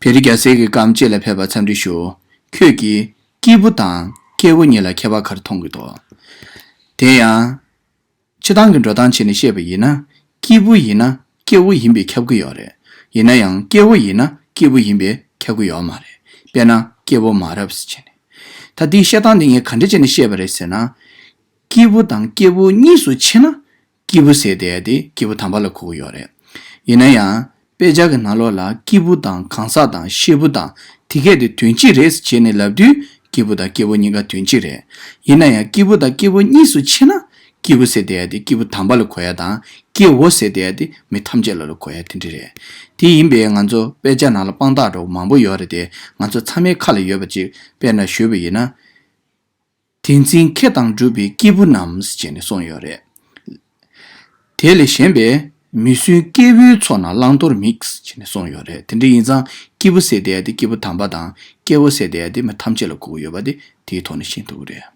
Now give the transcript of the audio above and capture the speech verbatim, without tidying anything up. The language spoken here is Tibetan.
བེ་རི་རྒྱལ་སྲས་ཀྱིས་སྐརམ་ཅིག་ལ་ཕེབས་པར་འཚམས་འདྲི་ཞུ། ཁྱོད་ཀྱིས་སྐྱེས་བུ་དང་སྐྱེ་བོ་གཉིས་ལ་ཁྱད་པར་ག་རེ་མཐོང་གི་འདུག། དེ་ཡང་། སྤྱིར་བཏང་གི་འགྲོ་སྟངས་བྱས་ནས་བཤད་པ་ཡིན་ན། སྐྱེས་བུ་ཡིན་ན་སྐྱེ་བོ་ཡིན་པས་ཁྱབ་ཀྱི་ཡོད་རེད། ཡིན་ན་ཡང་སྐྱེ་བོ་ཡིན་ན་སྐྱེས་བུ་ཡིན་པས་ཁྱབ་ཀྱི་ཡོད་མ་རེད། དཔེར་ན་སྐྱེ་བོ་མ་རབས་ཟེར་བྱས་ནས། ད་འདིའི་བཤད་སྟངས་འདི་ངས་ག་འདྲ་བྱས་ནས་བཤད་པ་རེད་ཟེར་ན། སྐྱེས་བུ་དང་སྐྱེ་བོ་གཉིས་སུ་ཕྱེ་ན། སྐྱེས་བུ་ཟེར་བསྡད་ཡ་དེ་སྐྱེས་བུ་དམ་པ་ལ་གོ་གི་ཡོད་རེད། ཡིན་ན་ཡང་། དཔེ་ཆ་གི་ནང་ལོགས་ལ་སྐྱེས་བུ་དང་གང་ཟག་དང་ཤེས་བུ་དང་དེ་གས་དེ་དོན་གཅིག་རེད་ཟེར་བྱས་ནས་ལབ་དུས་སྐྱེས་བུ་དང་སྐྱེ་བོ་གཉིས་ཀ་དོན་གཅིག་རེད། ཡིན་ན་ཡང་སྐྱེས་བུ་དང་སྐྱེ་བོ་གཉིས་སུ་ཕྱེ་ན་སྐྱེས་བུ་ཟེར་བསྡད་ཡ་དེ་སྐྱེས་བུ་དམ་པ་ལ་གོ་ཡ་དང་སྐྱེ་བོ་ཟེར་བསྡད་ཡ་དེ་མི་ཐམས་ཅད་ལ་ལ་གོ་ཡ་དེ་འདྲ་རེད། དེ་ཡིན་པས་ང་ཚོ་དཔེ་ཆ་ནང་ལ་དཔང་རྟགས་འདྲ་བོ་མང་པོ་ཡོད་རེད་དེ། ང་ཚོ་ཚང་མའི་ཁ་ལ་ཡོད་པ་ཅིག་དཔེར་ན་ཞུས་པ་ཡིན་ན། དེ་འཛིན་མཁས་དང་གྲུབ་པའི་སྐྱེས་བུ་རྣམས་ཞེས་ནས་གསུངས་ཡོད་རེད། དེ་ལས་གཞན་པས་མི་སྲུན་སྐྱེས་བུའི་ཚོགས་ན་བླང་དོར་དམིགས་ཞེས་ནས་གསུངས་ཡོད་རེད། དེ་འདྲ་ཡིན་ཙང་སྐྱེས་བུ་ཟེར་བསྡད་ཡ་དེ་སྐྱེས་བུ་དམ་པ་དང་སྐྱེ་བོ་ཟེར་བསྡད་ཡ་དེ་མི་ཐམས་ཅད་ལ་གོ་གི་ཡོད་པ་དེ་དེའི་ཐོག་ནས་ཤེས་ཐུབ་ཀྱི་རེད།